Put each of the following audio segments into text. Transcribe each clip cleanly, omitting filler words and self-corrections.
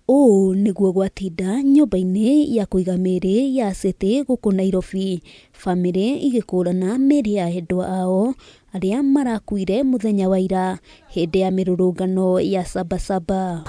Ũũ nĩguo gwatinda nyũmba-inĩ ya kũiga mĩĩrĩ ya City gũkũ Nairobi, bamĩrĩ igĩkũrana mĩĩrĩ ya endwa ao arĩa marakuire mũthenya wa ira hĩndĩ ya mĩrũrũngano ya Sabasaba.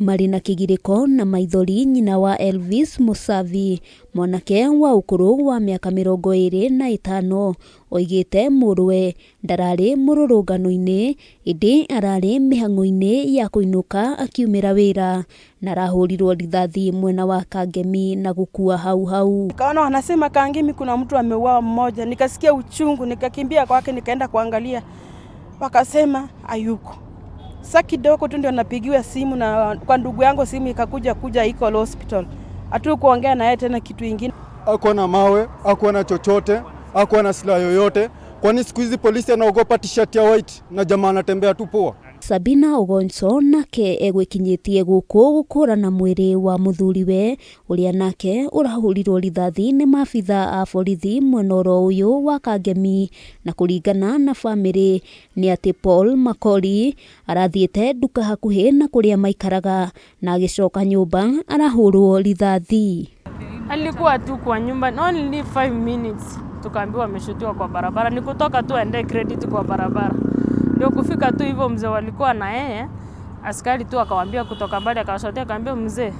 Marĩ na kĩgirĩko na maithori nyina wa Elvis Musavi, mwanake wa ũkũrũ wa mĩaka 25 oigĩte mũrũwe ndararĩ mũrũrũngano-inĩ ĩndĩ ararĩ mĩhang'o-inĩ ya kũinũka akiumĩra wĩra na arahũrirwo rithathi mwena wa Kangemi na gũkua hau hau. Nikaona wanasema Kangemi kuna mtu ameuawa mmoja, nikasikia uchungu, nikakimbia kwake, nikaenda kuangalia, wakasema hayuko. Sasa kidogo tu ndio napigiwa simu na kwa ndugu yangu, simu ikakuja kuja iko hospital, hatukuongea na yeye tena kitu ingine. Hakuwa na mawe, hakuwa na chochote, hakuwa na silaha yoyote. Kwani siku hizi polisi anaogopa t-shirt ya white na jamaa anatembea tu poa? Sabina Ogonso nake egwĩkinyĩtie gũkũ gũkũrana mwĩrĩ wa mũthuriwe ũrĩa nake ũrahũrirwo rithathi nĩ maabitha a borithi mwena oro ũyũ wa Kangemi, na kũringana na bamĩrĩ nĩ atĩ Paul Makori arathiĩte nduka hakuhĩ na kũrĩa maikaraga na agĩcoka nyũmba arahũrwo rithathi. Alikuwa tu kwa nyumba only 5 minutes, tukaambiwa ameshutiwa kwa barabara. Ni kutoka tu aende credit kwa barabara, ndio kufika tu hivyo, mzee walikuwa na yeye, askari tu akawaambia kutoka mbali, akawashotea, akaambia mzee,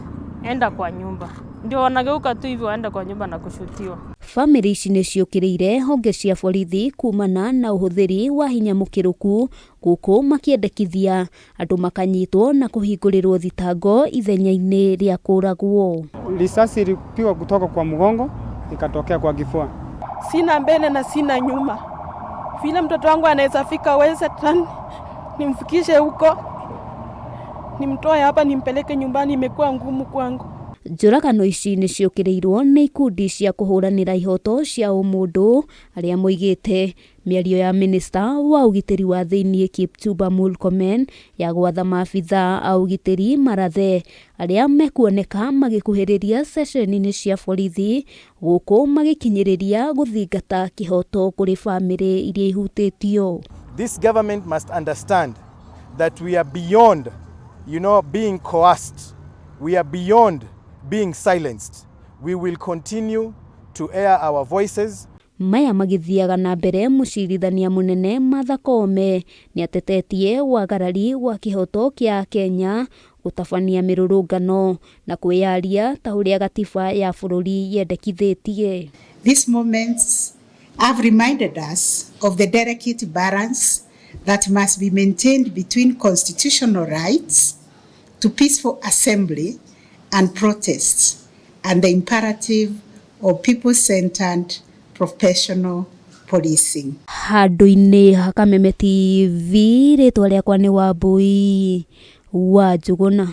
enda kwa nyumba. Ndio wanageuka tu hivyo waenda kwa nyumba na kushutiwa. Bamĩrĩ ici nĩ ciũkĩrĩire honge cia borithi kumana na ũhũthĩri wa hinya mũkĩrũku gũkũ makĩendekithia andũ makanyitwo na kũhingũrĩrwo thitango ithenya-inĩ rĩa kũragwo. Risasi ilipigwa kutoka kwa mgongo ikatokea kwa kifua. Sina mbele na sina nyuma, vile mtoto wangu anaweza fika Western, nimfikishe huko, nimtoe hapa nimpeleke nyumbani, imekuwa ngumu kwangu. Njũragano ici nĩ ciũkĩrĩirwo nĩ ikundi cia kũhũranĩra ihoto cia ũmũndũ arĩa moigĩte mĩario ya minista wa ũgitĩri wa thĩinĩ Kipchumba Murkomen ya gwatha maabitha a ũgitĩri marathe arĩa mekuoneka magĩkuhĩrĩria ceceni-inĩ cia borithi gũkũ magĩkinyĩrĩria gũthingata kĩhoto kũrĩ bamĩrĩ iria ihutĩtio. This government must understand that we are beyond being coerced. We are beyond being silenced. We will continue to air our voices. Maya magĩthiaga na mbere, mũcirithania mũnene Martha Koome nĩ atetetie wagarari wa kĩhoto kĩa Kenya gũtabania mĩrũrũngano na kwĩyaria ta ũrĩa gatiba ya bũrũri yendekithĩtie. These moments have reminded us of the delicate balance that must be maintained between constitutional rights to peaceful assembly and protests and the imperative of people-centered professional policing. Handũ-inĩ ha Kameme TV, rĩtwa rĩakwa nĩ Wambui wa Njũgũna.